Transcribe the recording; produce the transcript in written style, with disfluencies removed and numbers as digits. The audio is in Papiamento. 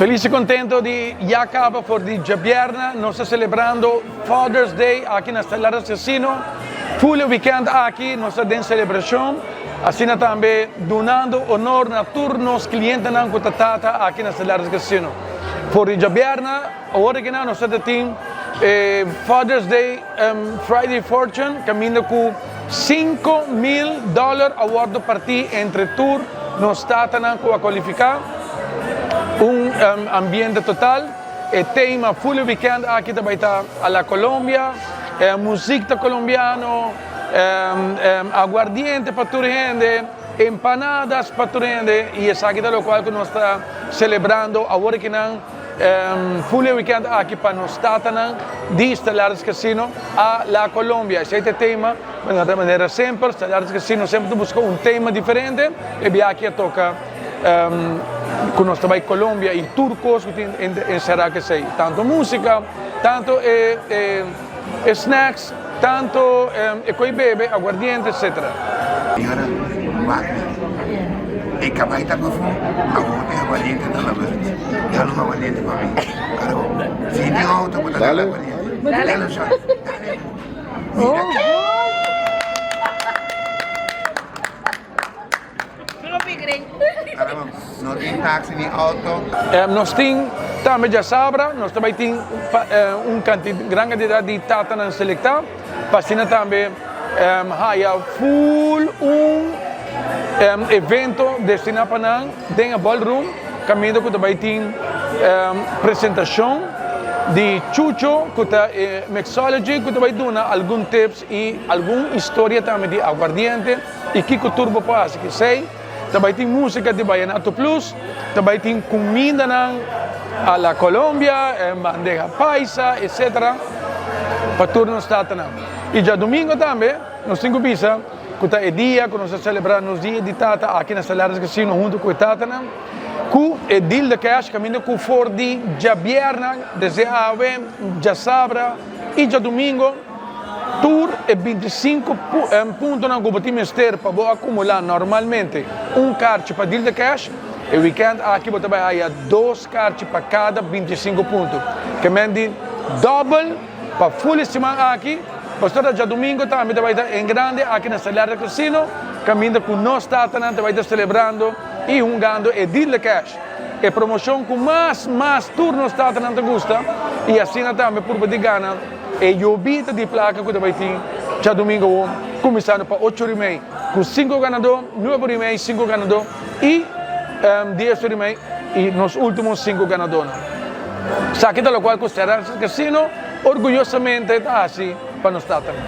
Felis y contento di ya caba for di djabièrnè nos ta celebrando Father's Day aki na Stellaris Casino. Full e weekend aki nos ta den celebracion, asina tambe dunando honor na tur nos clientenan cu ta tata aki na Stellaris Casino. For di djabièrnè awor aki nan nos ta tin e Father's Day Friday Fortune caminda cu 5000 dollar a wordo parti entre tur nos tatanan cu a cualifica. Un ambiente total. E tema full e weekend aki ta bay ta a la Colombia. E muziek ta colombiano, aguardiente pa tur hende, empanadas pa tur hende y esaki ta locual cu nos ta celebrando awor akinan full e weekend aki pa nos tatanan di Stellaris Casino a la Colombia. Esey ta e tema, bueno di manera semper Stellaris Casino semper ta busca un tema diferente, e bia aki a toca cu nos ta bay Colombia y tur cos cu tin encerra cu esey, tanto musica, tanto e snacks, tanto e coy bebe, aguardiente, etcetera. Señora Wagner, e cabai ta pafó, awor e aguardiente ta na beurt. Dale un aguardiente pa mi. Caro, si tin auto bo ta dal aguardiente. Dale un shot. Dale. Mira. No tin taxi ni auto. Nos tin tambe djasabra, nos ta bai tin un gran kantidat di tatanan selektá pa asina tambe haya full un evento destiná pa nan den e ballroom kaminda ku ta bai tin presentashon di Chucho ku ta e mixology ku ta bai duna algun tips i algun historia tambe di aguardiente. I kiko tur bo por hasi kesei? Ta bai tin músika di Vallenato Plus, ta bai tin kumindanan a la Colombia, bandeja paisa, etcetera, pa tur nos tatanan. I djadumingo tambe nos tin ku bisa ku ta e dia ku nos ta selebrá nos dia di tata aki na Salares Casino huntu ku e tatanan, ku e deal de cash kaminda ku for di djabièrnè desde awe, djasabra i djadumingo. Tur e bintisinku puntonan ku bo tin mester pa bo akumulá normalmente un karchi pa deal de cash, e wikènt aki bo ta bai haya dos karchi pa kada bintisinku punto. Ke men di dòbel pa ful e siman aki, pasobra djadumingu tambe ta bai ta en grande aki na Salar Casino, kaminda ku nos tatanan ta bai ta selebrando i hungando e deal de cash. E promoshon ku mas mas tur nos tatanan ta gusta i asina tambe purba di gana e yobita di plaka ku ta bai tin djadumingu awor kuminsando pa ocho ora i mei ku sinku ganadó, nuebe ora i mei sinku ganadó i dies ora i mei i nos ultimo sinku ganadónan. Esaki ta lokual ku Stellaris Casino orguyosamente ta hasi pa nos tatanan.